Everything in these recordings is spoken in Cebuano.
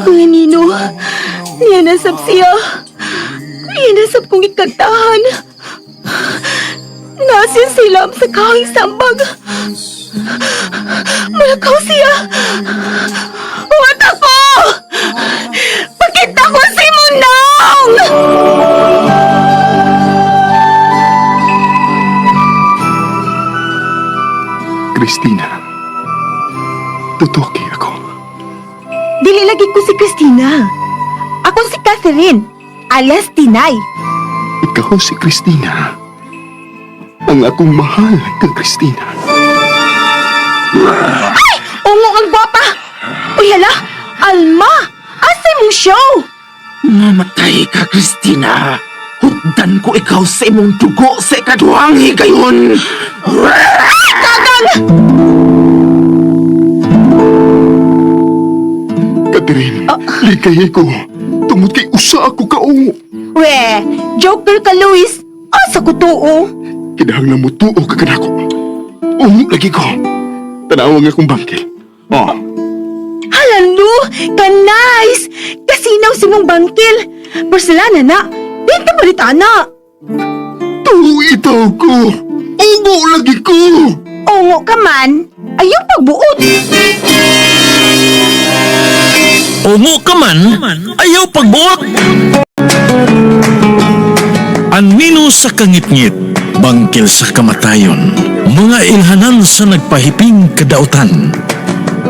Kuya Nino, niya nasab siya. Niya nasab kong ikantahan. Nasiya silam sa kahing sambag. Malakaw siya. Huwat ako! Pakita ko si Munong! Christina, tutuki ako. Dili lagi ko si Christina. Ako si Catherine, alias Tinay. Ikaw si Christina. Ang akong mahal kang Christina. Ungo ang gwapa! Uy, hala! Alma! Asa mong show? Mamatay ka, Christina. Hugdan ko ikaw sa imong dugo sa ikaduhang higayon. Kagang! Catherine, likay ko. Tungod kay usa ako kaungo. We, joker ka, Luis. Asa ko tuo? Kinahanglan mo tuo ka kanako. Ungo lagi ko. Tanawa nga akong bangkil. Oh, Hala, no! Ka-nice! Kasinaw si mong bangkil. Porcelana na. Di ka palit, ana. tuo itaw ko. Ungo lagi ko. Ungo ka man, ayaw pagbuot. Ungo ka man, ayaw pagbuot. Anino sa kangitngit, bangkil sa kamatayon, mga ilhanan sa nagpahiping kadautan.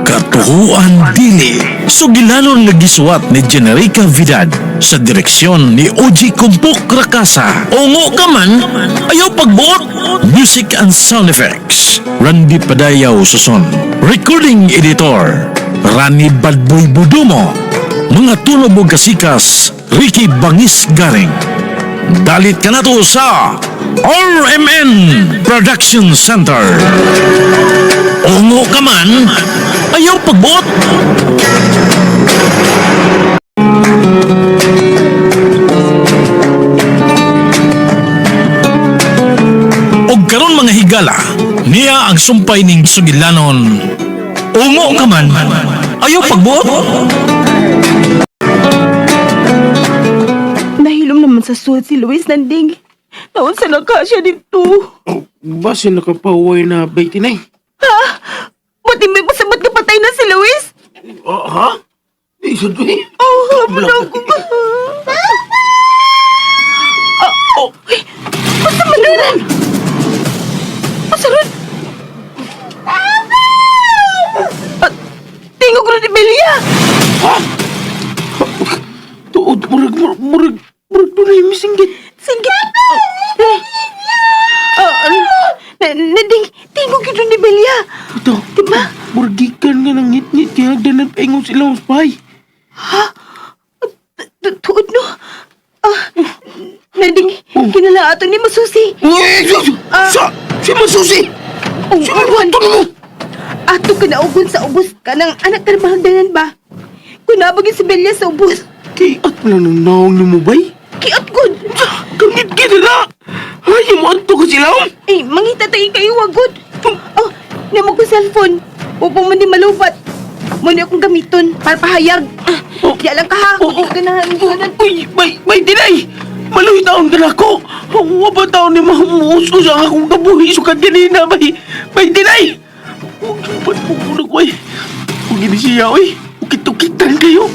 Katuhuan dili, sugilanon nga gisuwat ni Generica Vidad sa direksyon ni Oji Kumpok Rakasa. Ungo ka man, ayaw pagbuot. Music and sound effects, Randy Padayaw Suson. Recording editor, Rani Badboy Budumo. Mga tunog ug kasikas, Ricky Bangis Garing. Dalit ka na to sa RMN Production Center. Ungo ka man, ayaw pagbuot. Og karon mga higala, niya ang sumpay ning sugilanon. Ungo ka man, ayaw pagbuot. Nahilom naman sa suot si Luis Nanding. Taon sa naka siya dito. Oh, base nakapahuway na bay, Tinay. Ba't may pasabat ka patay na si Luis? Oh, ha? Di, sa eh. Oh, hapon ako ba? Ah, oh, ay, basta manunan! Basta ron! Ah, tingog ron ni Belia! Ha? Tuod, murag, murag, murag, murag doon ay misinggit. Singgit! Ah, ano? Nanding, tingog yun ni Belia! Ito, Diba? murag gikan nga ng ngit-ngit kaya nagdanap ingon sila ang spy. Tuod no? Ah, nanding, kinala ato ni Masusi. Uy, sa, si Masusi! Oh, Si Masusi! mo! Ato ka naugon sa ubos ka ng anak ka ng mahagdanan ba? Kunabag yung si Belia sa ubos. Kiat mo lang ng naong ni mo, bay. Kiat gud. Kangit-ngit na! Ay, mo anto ko sila! Eh, mangita tayo kayo wagod. Oh, namo ko cellphone. Upang man di malubat. Muna akong gamiton para pahayag. Ah, Oh. Di lang ka ha. Oh, Kung oh. ganahan ganahan. Uy, bay, dinay! Maluhi taon ka na ako! Wa ba taon ni mahumustos ang akong kabuhi sukad ganina, bay! Bay, dinay! Huwag ba't mo muna ko, ay? Huwag gini siya, oy! Ukit-ukitan kayo!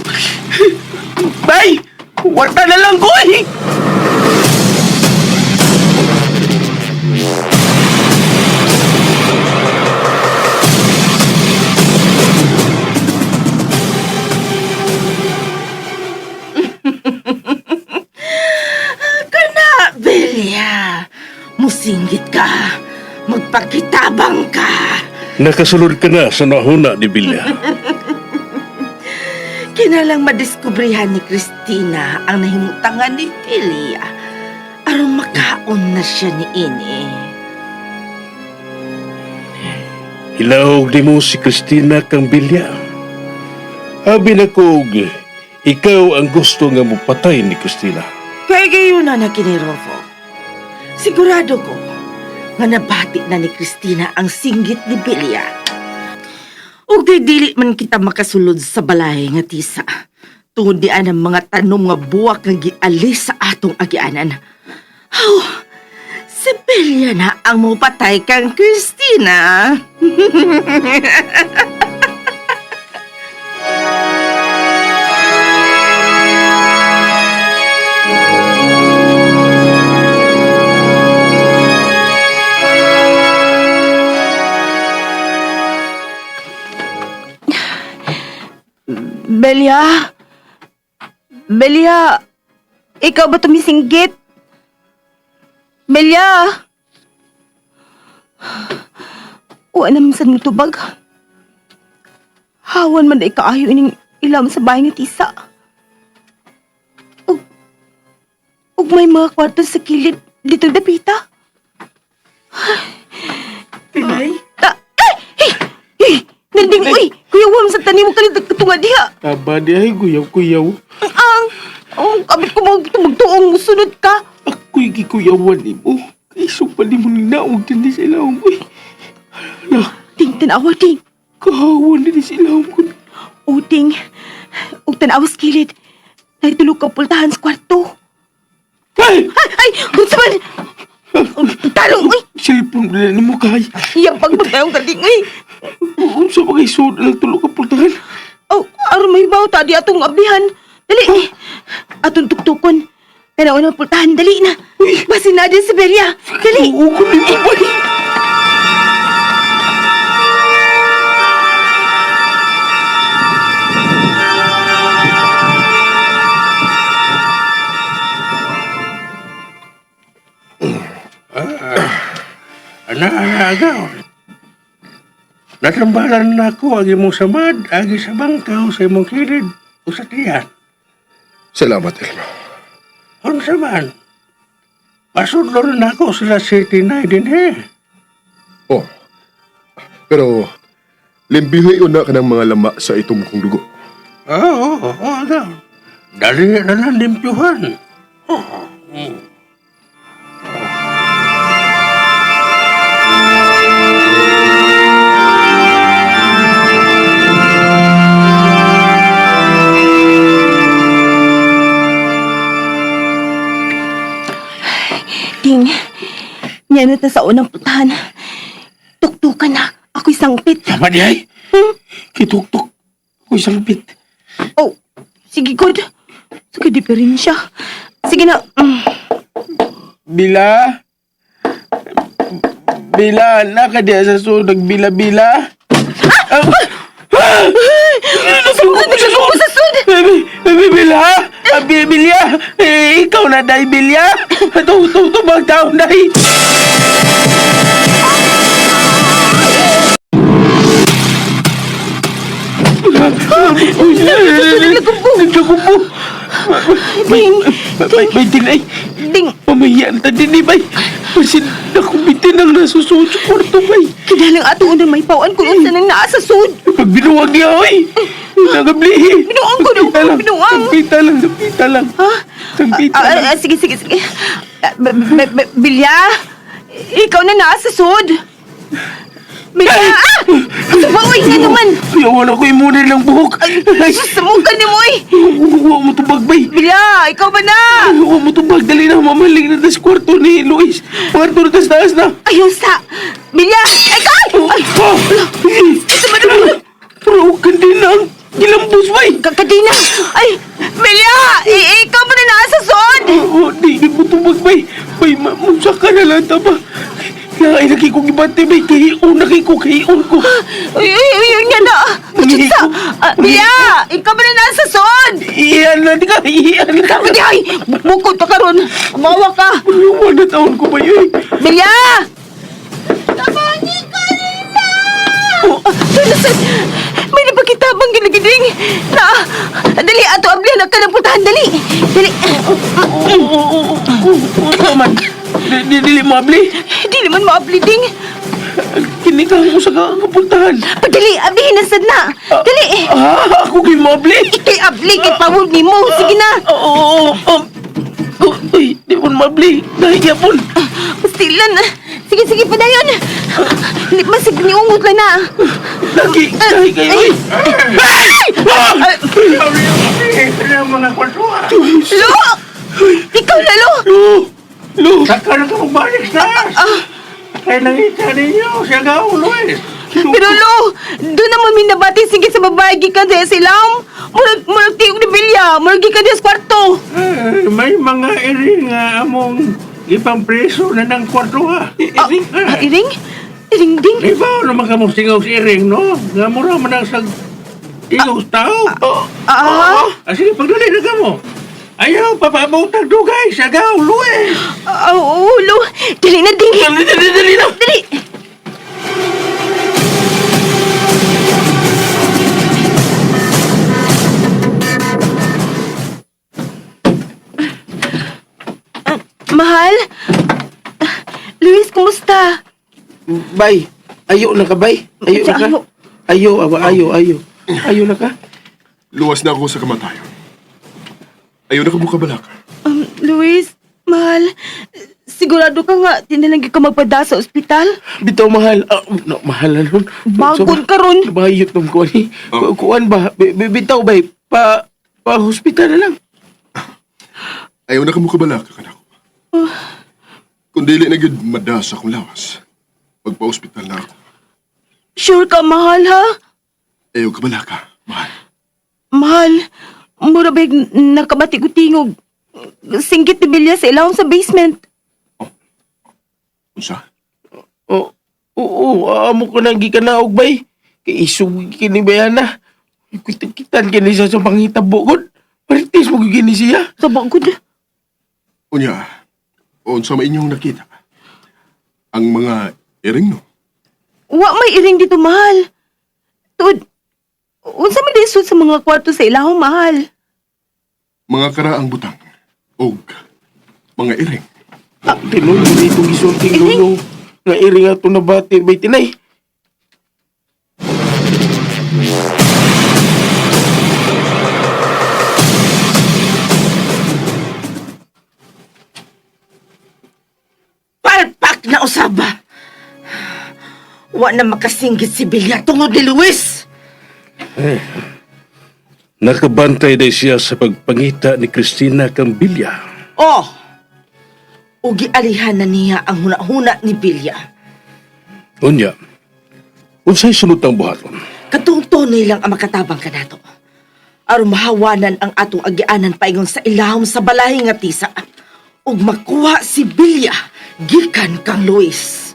Bay! Warta na lang ko, ay! Kana, Belia. Musinggit ka. Magpakitabang ka. Nakasulod ka na sa nahuna ni Bilya. Kinalang madiskubrihan ni Christina ang nahimutangan ni Belia. Aron makaon na siya ni ini. Hilahog ni mo si Christina kang Bilya. Abi na kog, ikaw ang gusto nga mupatay ni Christina. Kay gayon na na kini Rofo. Sigurado ko nga nabati na ni Christina ang singgit ni Belia. Ug kay dili man kita makasulod sa balay nga tisa. Tungod dian ang mga tanom nga buwak nga gialis sa atong agianan. Haw, si Belia na ang mupatay kang Christina. Belia? Belia? Ikaw ba tumisinggit? Belia? Uwa naman saan mo tubag. Hawan man na ikaayo ining ilam sa bahay ni Tisa. Ug, ug may mga kwarto sa kilid dito dapita. Tinay? Ah, ay! Hey! Hey! Nanding, uy! Kuya Wam, sa tanim mo kalit katunga diha. Taba di ay, guyaw-guyaw. Ang, ang kabit ko mo tumugtuong sunod ka. Ako'y gikuyawan ni mo. Kayso pa ni mo ninaog din sa ilawom. Uy, hala, Ting, tanawa, ting. kahawan din sa ilawom ko. O, ting. Ug tanawa sa kilid. Nagtulog ka pultahan sa kwarto. Ay! Ay, ay! Unsa man? Talong, uy! Cellphone na ni mo kay. Iyang pagpagtayong kating, uy! Unsa ba kay sud lang tulo ka pultahan? Oh, aron may baw ta di atong ablihan. Dali. Atong tuktukon. Tanawa na pultahan, dali na. Basin na din si Belia. Dali. Oo, ko ni mo bay. Ana, ana, agaw. Natambalan na ako ang imong samad, agi sa bangkaw sa imong kilid o sa tiyan. Salamat, Elmo. Unsa man? Pasudlo na ako sila si Tinay din he. Oh. Pero, limbihoy una ka ng mga lama sa itong kong dugo. Oo, oo, oo, agaw. Dali na lang limpyuhan. Ting, niya na ta sa unang putahan. Tuktukan na. Ako'y sangpit. Tama di ay. Kituktok. Ako'y sangpit. Oh, sige, good. Sige, diferensya. Sige na. Bila? Bila, naka diya sa sud, nagbila-bila. Ah! Ah! Nagsusuko sa sud! Baby, baby, Bila! Ah, Bilya! Eh, ikaw na, day, Bilya! Ito, ito, ito, taon, day! Naglagupo! Ding, Bay, bay, tinay! ding. Pamahiyan ta din, eh, bay! Pasin, nakubitin ang nasusunod sa kwarto, bay! Kinalang ato unang may pawan kung unsa nang naa sa sud. Pag binuwag niya, oy! Nagablihi! Binuang ko, binuang, binuang. Sampita lang, sampita lang. Ha? Sampita Ah, lang. ah, sige, sige, sige. Ah, Bilya, ikaw na naa sa sud. Bilya, ah! Sa ba, uy, nga naman. Ayaw na ko imunin ng buhok. Ay, Sus, ka ni mo, uy. huwag mo tubag, bay. Bilya, ikaw ba na? Huwag mo tubag. Dali na, mamaling na tas kwarto ni Luis. Kwarto na tas taas na. Ayaw sa. Bilya, ay, ay! Ay, Oh! ito ba naman? Pero kandi na ang gilambos, bay. Kakadina! Ay, Bilya! Ikaw ba na naa sa sud? Oh, di mo tubag, bay. Bay, mamusa ka na lang, tama. Kaya ay lagi kong ibante, bay. Kahion na kay ko, kahion ko. Uy, uy, uy, uy, nga na. Sa, ah, Bilya! Ikaw ba na nasa sud? Iyan na, di ka, iyan na. Hindi, ay! Bukod ka karon. Umawa ka. Wala na taon ko ba yun? Bilya! Tabani ka nila! Saan, May napakitabang ginagiling. Na, dali, ato ablihan na ka ng putahan. Dali! Dali! Oo, oo, man. Di, dili mo abli. Hindi naman maabli, ding. Kini ka ako sa kapuntahan. Padali, ablihin na sad na. Dali! Ah, ako kay mo abli. Ikay abli, kay pawag ni mo. Sige na. Oo, oo, oo. Uy, di mo mabli. Nahiya po. Pastilan na. Sige, sige, padayon. Masig niungot lang na. Lagi, lagi kayo. Ay! Ay! Ah! Mga kwartuha. Lo! Ikaw na, Lo! Lo! Lo! Saka na ka magbalik sa Kaya nakita ninyo, siya gaw, Luis. Pero Lo, doon naman may nabati sige sa babae gikan sa silam. Murag, murag tiyog ni Bilya. Murag gikan sa kwarto. Eh, may mga iri nga among ipampreso na ng kwartuha. Ah, ah, iring? Iring ding? Ibaw naman ka mong singaw sa iring, no? Nga mura man ang sag tingaw sa tao. Ah, Ah, sige, pagdali na ka mo. Ayaw, papaabot ang dugay, siya gaw, Luis. ah, oo, Lo. Dali na, ding. Dali, dali, dali na! Dali. Ah, mahal? Ah, Luis, kumusta? Bay, ayo na ka, bay. Ayo na ka. Ayo. Ayo, aba, ayo, ayo. Ayo na ka. Luwas na ako sa kamatayon. Ayaw na kamo kabalaka. Luis, mahal, sigurado ka nga, tinalanggi ka magpada sa ospital? Bitaw mahal. Ah, no, mahal na nun. Bagon ka ron. Bayot nung kuwan eh. Oh. Kuwan ba? Bitaw bay. Pa hospital na lang. Ayaw na kamo kabalaka kanako. Kung dili na gyud mada sa akong lawas, magpa-ospital na ako. Sure ka, mahal, ha? Ayaw kabalaka, mahal. Mahal, mura ba yung nakabati ko tingog? Singgit ni Bilya sa ilawom sa basement. Unsa? Oo, oo, amo ko nang gikanaog bay. Kay isog kini bayana. Kitan kini siya sa panghitabo gud. Marites mo gyud kini siya. Sa bagod. Unya, unsa may inyong nakita? Ang mga iring no? Wa may iring dito, mahal. Tuod, unsa man lisod sa mga kwarto sa ilawom, mahal? Mga karaang butang og mga iring. Tinuod mo dito gisulting lulong nga iring ato nabati bay tinay. Palpak na usaba. Wa na makasinggit si Bilya tungod ni Luis. Nakabantay day siya sa pagpangita ni Christina kang Bilya. Oh! Ugi alihan na niya ang huna-huna ni Bilya. Unya, unsay sunod ang buhaton? Katong tunay lang ang makatabang kanato. Aron mahawanan ang atong agianan paingon sa ilahom sa balay nga tisa. Ug makuha si Bilya gikan kang Luis.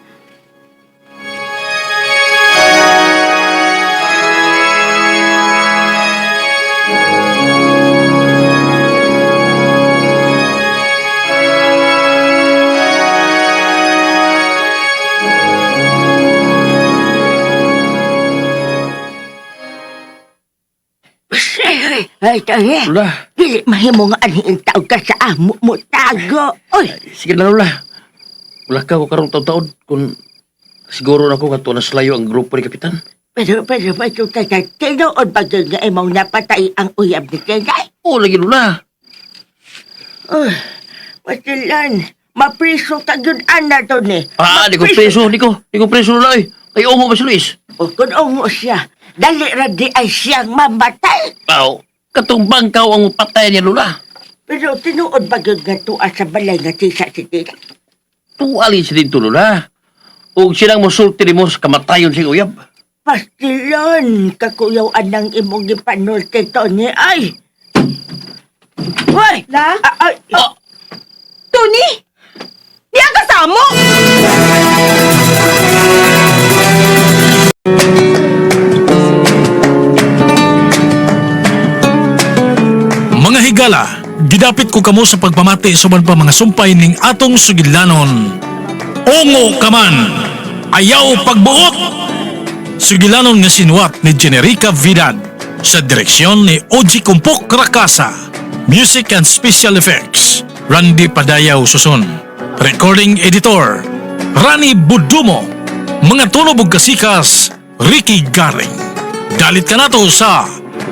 Ay, tayo. Lola, Dili mahimo nga anhiing taog ka sa amo mo tago. Oy, Sige na, Lola. Wala ka ko karong taon-taon kung siguro na ko nga na slayo ang grupo ni Kapitan. pero pero pero kaya tinuod ba gyud nga imong napatay ang uyab ni Tinay? Oo, lagi, Lola. Uy, Matilan, mapriso ka gyud ana to ni. Ah, di ko preso, di ko. Di ko preso, Lola. Eh. Kay ungo ba si Luis? O kung ungo siya, dali ra di ay siyang mamatay. Pao, katong bangkaw ang patay niya, Lola. Pero tinuod ba gyud nga tuwa sa balay nga tisa si Tinay? Tuwalin siya dito, Lola. O silang musulti ni mo sa kamatayon siyang uyab. Pastilon, kakuyaw anang imong gipanulti to ni ay. Hoy! La? Ah, ay, Ah, Tony! Di ang kasamo! Mga higala, gidapit ko kamo sa pagpamati sa uban pa mga sumpay ning atong sugilanon. Ungo ka man, ayaw pagbuot! Sugilanon nga sinuwat ni Generica Vidad sa direksyon ni Oji Kumpok Rakasa. Music and Special Effects, Randy Padayaw Susun. Recording Editor, Rani Budumo. Mga tunog ug kasikas, Ricky Garing. Dalit ka nato sa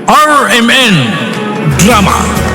RMN Drama.